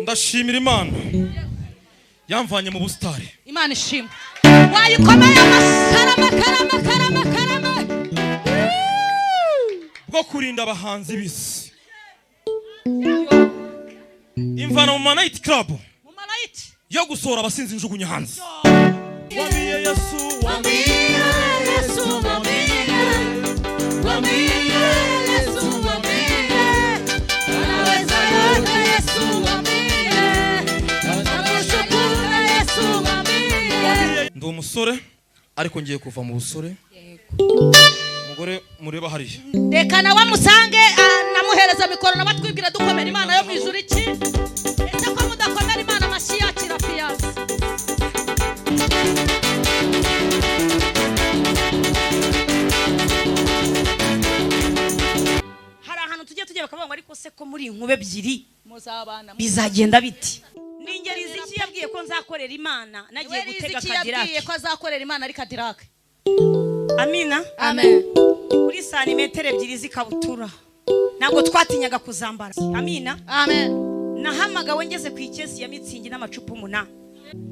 Ndashimira Imana yamvanye mu busitari. Imana ishimwe. Wayikomeye amakarama karama karama karama bwo kurinda abahanzi b'isi, imvana mu ma night club, mu ma night yo gusohora abasinzi njugunya hanze. Wamiye Yesu, wamiye Yesu, wamiye, wamiye Yesu, wamiye, anaweza yote Yesu, wamiye, nakushukuru Yesu, wamiye. Ndi umusore ariko ngiye kuva mu busore. Umugore mureba hariya, reka nawe amusange, namuhereza mikoro nawe atwibwira. Dukomera Imana yo mu ijuru iki? Ese ko mudakomera Imana amashyi yakira fiyanse? Hari ahantu tujya bakavuga ngo ariko se ko muri inkuba ebyiri muzabana bizagenda biti? Ni ingeri ziki yabwiye ko nzakorera Imana nagiye niwe gutega riziki yabwiye Cadillac? Ko azakorera Imana ari Cadillac. Amina. Amen. Kuri santimetero 2 z'ikabutura ntabwo twatinyaga kuzambara. Amina. Amen. Nahamagawe ngeze ku ikesi ya mitsingi n'amacupa 8.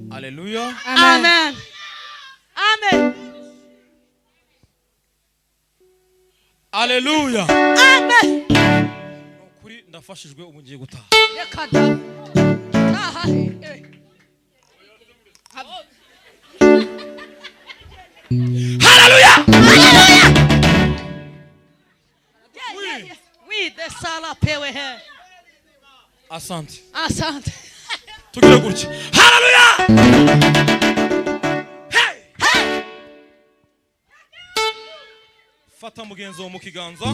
Haleluya. Amen, amen. Haleluya. Amen. Kuri ndafashijwe, ubu ngiye gutaha. Reka da, taha he? Haleluya. Oui, de sala pewe he. Asante. Asante. Tugire gutya. Haleluya. Hey! Fata mugenzi wawe mu kiganza,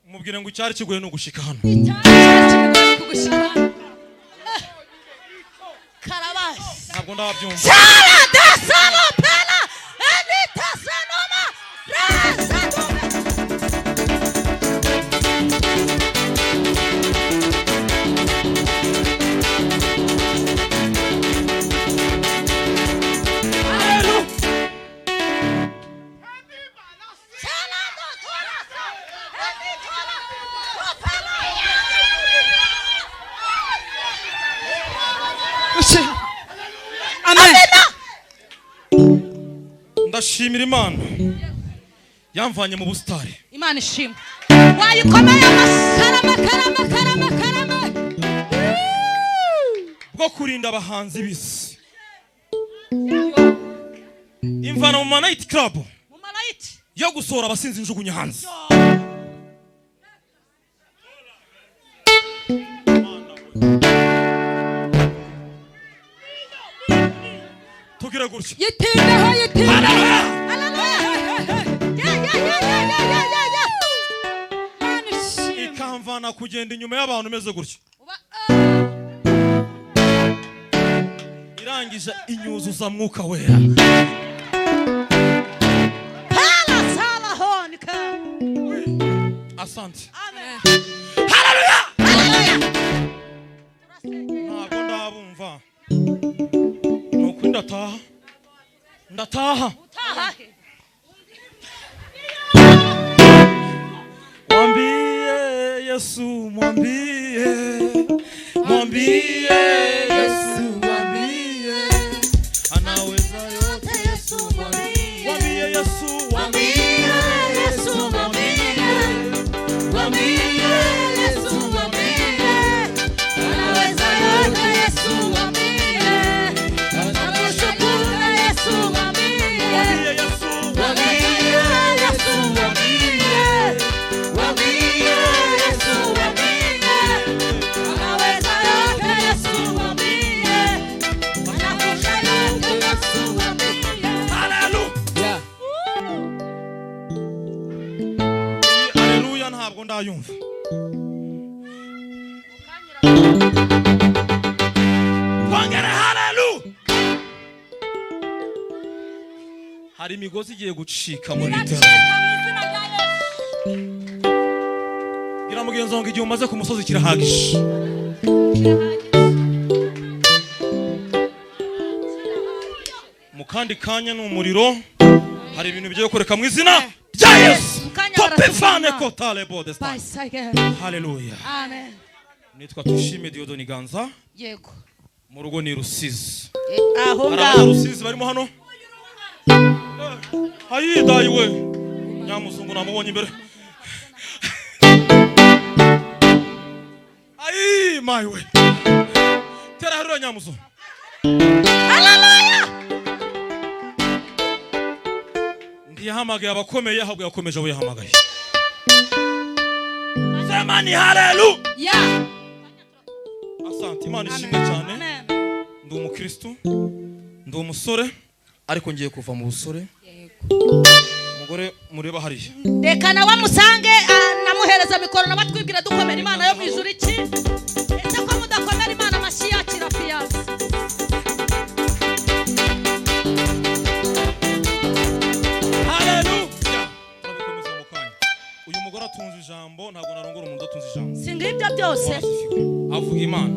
mubwire ngo icyari kigoye ni ugushika hano. Karabasi. Ntabwo ndabyumva. Sala de sala pela enita sanoma rasa. Sala do tora sa enita pela. Amen. Ndashimira Imana yamvanye mu busitari. Imana ishimwe. Wayikomeye amakarama karama karama karama bwo kurinda abahanzi b'isi, imvana mu ma night club, mu ma night yo gusohora abasinzi njugunya hanze. Tugire gutya. Yitindeho, yitindeho. Haleluya. Haleluya. Ya ya ya ya ya ya ya ya. Imana ishimwe. Ikamvana kugenda inyuma y'abantu umeze gutya, Uba irangije inyuzuza mwuka wera. Pela sala honika. Asante. Amen. Haleluya. Haleluya. Ntabwo ndabumva. Ni ukuri ndataha, ndataha. Utaha he? Mwambie Yesu, mwambie, mwambie Yesu, mwambie anaweza yote Yesu, mwambie. Mwambie Yesu, mwambie. Yesu, mwambie. Mwambie Yesu, mwambie. Anaweza yote Yesu, mwambie. Nakushukuru Yesu, mwambie. Mwambie Yesu, Mwambie Yesu, mwambie. Mwambie Yesu, mwambie. Anaweza yote Yesu, mwambie. Anakushukuru Yesu, mwambie. Haleluya. Iyi haleluya ntabwo ndayumva. Twongere haleluya. Hari imigozi igiye gucika muri iri teraniro. Iracika mu izina rya Yesu. Bwira mugenzi wawe ngo igihe umaze ku musozi kirahagije. Mu kandi kanya ni umuriro. Hari ibintu bigiye gukoreka mu izina rya Yesu. Mu kanya. Topefane kotale bodesta. Basage. Haleluya. Amen. Nitwa Tushime Diodoni Ganza. Yego. Mu rugo ni Rusizi. Aho Hari ngaho. abanyarusizi barimo hano? Ayidayi we. Nyamusungu namubonye imbere. Ayi my we. Tera hariya nyamusungu. Haleluya. Ntiyahamagaye abakomeye ahubwo yakomeje abo yahamagaye. Sema ni haleluya. Ya. Asante, Imana ishimwe cyane. Amen. Ndi umukristo, ndi umusore, ariko ngiye kuva mu busore. Umugore mureba hariya. Reka nawe musange namuhereza mikoro nawe atwibwira dukomera Imana yo mu ijuru iki. Ese ko mudakomera Imana amashyi yakira fiyanse. Haleluya. Turabikomeza mu kanya. Uyu mugore atunze ijambo, ntabwo narongora umuntu udatunze ijambo. Si ngibyo byose. Warasifiwe. Avuga Imana.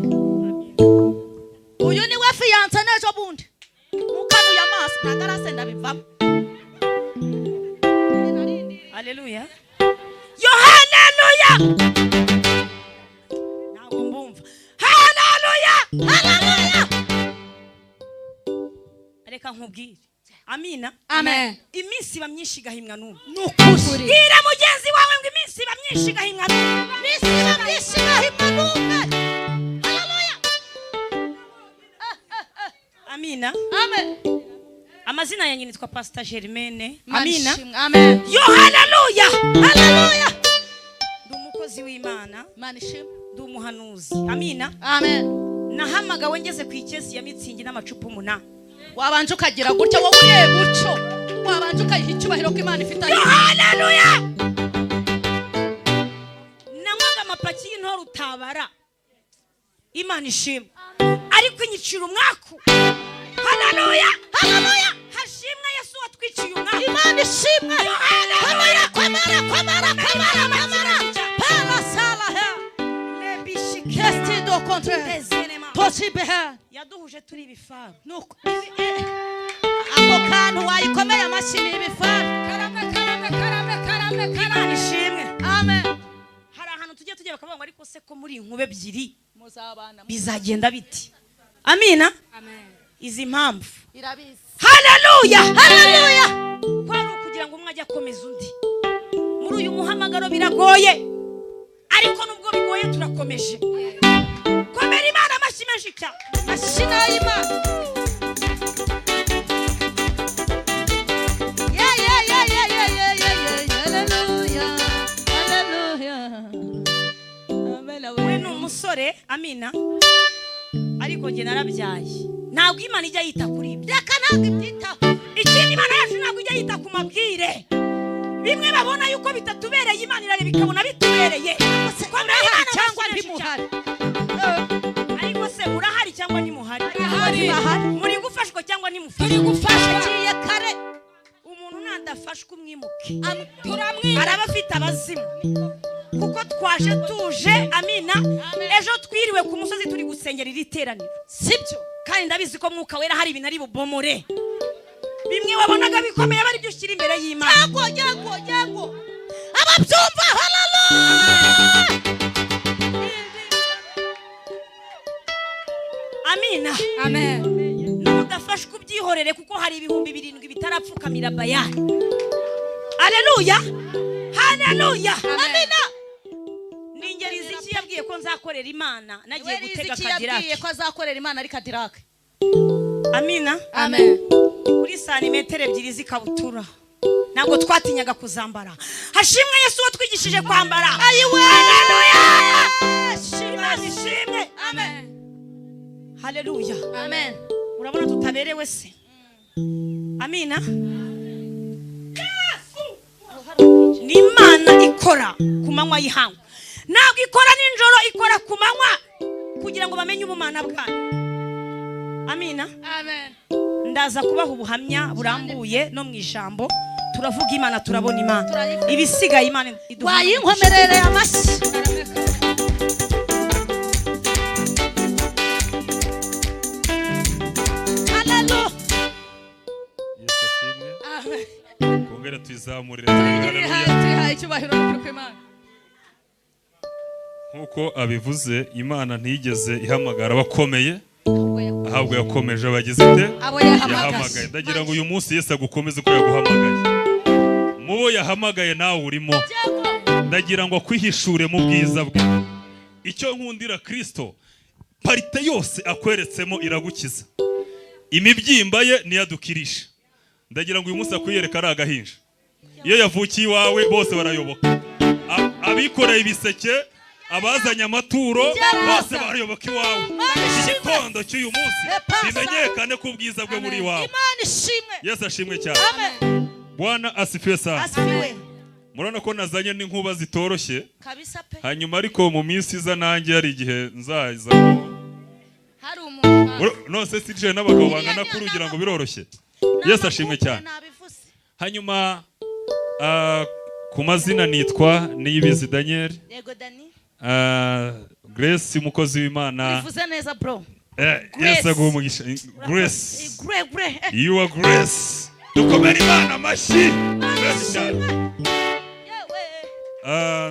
Uyu ni we fiyanse n'ejo bundi. Mukanuye amaso ntabwo arasenda bivamo. Haleluya. Yo haleluya. Ntabwo mbumva. Haleluya. Haleluya. Reka nkubwire. Amina. Amen. Iminsi iba myinshi igahimwa n'umwe. Ni ukuri. Bwira mugenzi wawe ngo iminsi iba myinshi igahimwa n'umwe. Iminsi iba myinshi igahimwa n'umwe. Haleluya. Amina. Amen. Amazina yanjye nitwa Pastor Germaine. Imana Amina. ishimwe. Amen. Yo haleluya. Haleluya. Ndi umukozi w'Imana, Imana ishimwe. ndi umuhanuzi. Amina. Amen. Nahamagawe ngeze ku ikesi ya mitsingi n'amacupa 8. Wabanje ukagira gutya wowe ureba utyo. Wabanje ukayiha icyubahiro ko Imana ifite. Yo haleluya. Nanywaga amapaki y'intore utabara. Imana ishimwe. Ariko inyicira umwaku. Haleluya. Haleluya. Hashimwe Yesu watwiciye umwaku. Imana ishimwe. Haleluya. Komera, komera, komera, komera, komera. Pala sala he. Kesti do contre. Possible he. Yaduhuje turi ibifaru. Nuko ako kantu wayikomeye amashyi ni ibifaru. Karame, karame, karame, karame, Imana karame. ishimwe. Amen. Hari ahantu tujya tujya bakavuga ngo ariko se ko muri inkube ebyiri Muzabana. bizagenda biti. Amina. Amen. Izi mpamvu. Irabizi. Haleluya. Haleluya. Kwari ukugira ngo umwe ajye akomeza undi. Muri uyu muhamagaro biragoye. Ariko nubwo bigoye turakomeje. Komera Imana amashyi menshi cyane. Amashyi y'Imana. Yeah, yeah, yeah, yeah, yeah, yeah, yeah, yeah. Hallelujah. Hallelujah. Amen. We ni umusore, Amina. Ariko njye narabyaye. Ntabwo Imana ijya yita kuri ibyo. Reka ntabwo ibyitaho. Ikindi Imana yacu ntabwo ijya yita ku mabwire. Bimwe babona yuko bitatubereye Imana irareba ikabona bitubereye. Komera Imana cyangwa amashyi menshi cyane. ntimuhari. Ariko se murahari cyangwa ntimuhari? Murahari. Muri gufashwa cyangwa ntimufashwa? Turi gufashwa. Agiye kare. Umuntu nadafashwa umwimuke. Turamwimuka. Araba afite abazimu. Kuko twaje tuje, amina. Ejo twiriwe ku musozi turi gusengera iri teraniro. Sibyo. Kandi ndabizi ko Mwuka Wera hari ibintu ari bubomore. Bimwe wabonaga bikomeye bari byo ushyira imbere y'Imana. Yego, yego, yego. Ababyumva, haleluya. Amina. Amen. Nudafashwa ubyihorere kuko hari 7,000 bitarapfukamira Bayali. Haleluya. Haleluya. Amina. Ni ingeri ziki yabwiye ko nzakorera Imana nagiye Niwe gutega riziki yabwiye Kadirake. ko azakorera Imana ari Kadirake. Amina. Amen. Kuri santimetero 2 z'ikabutura. Ntabwo twatinyaga kuzambara. Hashimwe Yesu watwigishije kwambara. Ayiwe. Haleluya. Imana ishimwe. Amen. Haleluya. Amen. Urabona tutaberewe se? Amina. Ni Imana ikora ku manywa y'ihangu. Ntabwo ikora nijoro, ikora ku manywa kugira ngo bamenye ubumana bwayo. Amina. Amen. Ndaza kubaha ubuhamya burambuye no mu ijambo. Turavuga Imana, turabona Imana. Ibisigaye Imana iduha. Wayinkomerere amashyi. Karame, karame. Haleluya. Yesu ashimwe. Amen. Kongera tuyizamurire. Tuyihaye, Haleluya. tuyihaye icyubahiro. Nkuko abivuze, Imana ntiyigeze ihamagara abakomeye, ahubwo yakomeje abagize ite? Abo yahamagaye. Yahamagaye. Ndagira ngo uyu munsi Yesu agukomeze uko yaguhamagaye. Mu bo yahamagaye nawe urimo. Ndagira ngo akwihishure mu bwiza bwe. Icyo nkundira Kristo, parite yose akweretsemo iragukiza. Imibyimba ye niyo adukirisha. Ndagira ngo uyu munsi akwiyereka ari agahinja. Iyo yavukiye iwawe bose barayoboka. Abikoreye ibiseke, abazanye amaturo, bose barayoboka iwawe. Iki gitondo cy'uyu munsi bimenyekane ko ubwiza bwe buri iwawe. Imana ishimwe. Yesu ashimwe cyane. Amen. Bwana asifiwe sana. Asifiwe. Murabona ko nazanye n'inkuba zitoroshye. Kabisa pe. Hanyuma ariko mu minsi iza nanjye hari igihe nzaza. Hari umuntu. None se sije n'abagabo bangana kuri ugira ngo biroroshye. Yesu ashimwe cyane. Hanyuma ku mazina nitwa Niyibizi Daniel. Yego Dani. Grace umukozi w'Imana. Bivuze neza bro. Yesu aguhe umugisha. Grace. Gre. You are Grace. Dukomere Imana amashyi. Grace cyane.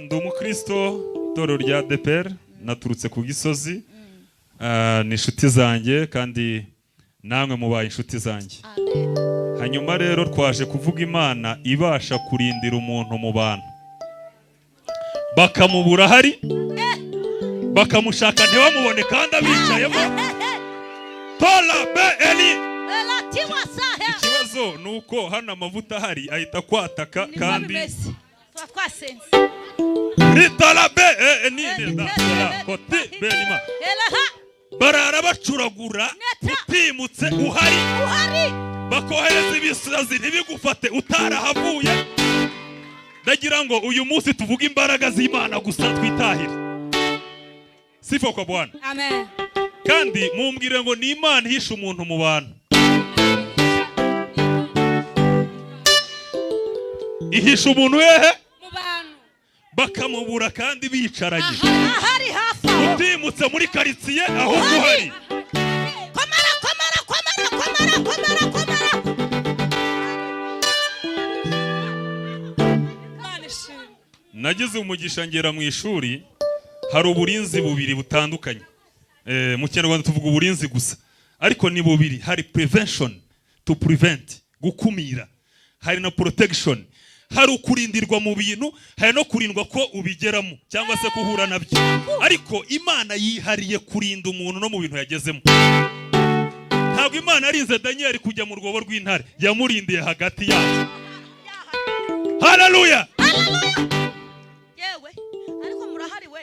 Ndi umukristo, itorero rya ADEPR, naturutse ku Gisozi. Ni inshuti zanjye kandi namwe mubaye inshuti zanjye. Hanyuma rero twaje kuvuga Imana ibasha kurindira umuntu mu bantu. Bakamubura hari, bakamushaka ntibamubone kandi abicayemo. Tola be eli. Ikibazo nuko hano amavuta ahari ahita kwataka kandi Ritala be ni da tola koti be nima. Barara bacuragura utimutse uhari. Bakohereza ibisazi ntibigufate utarahavuye. Ndagira ngo uyu munsi tuvuge imbaraga z'Imana gusa twitahire. Sifa kwa Bwana. Amen. Kandi mumbwire ngo ni Imana ihisha umuntu mu bantu. Ihisha umuntu hehe? Mu bantu. Bakamubura kandi bicaranye. Ahari hafi aho. Utimutse muri quartier aho uhari. Komara komara komara komara komara komara. Nagize umugisha ngera mu ishuri, hari uburinzi bubiri butandukanye. Mu Kinyarwanda tuvuga uburinzi gusa, ariko ni bubiri. Hari prevention, to prevent, gukumira. Hari na protection. Hari ukurindirwa mu bintu, hari no kurindwa ko ubigeramo cyangwa se kuhura nabyo. Ariko Imana yihariye kurinda umuntu no mu bintu yagezemo. Ntabwo Imana yarinze Daniel kujya mu rwobo rw'intare, yamurindiye hagati yacu. Haleluya! Yewe, ariko murahari we.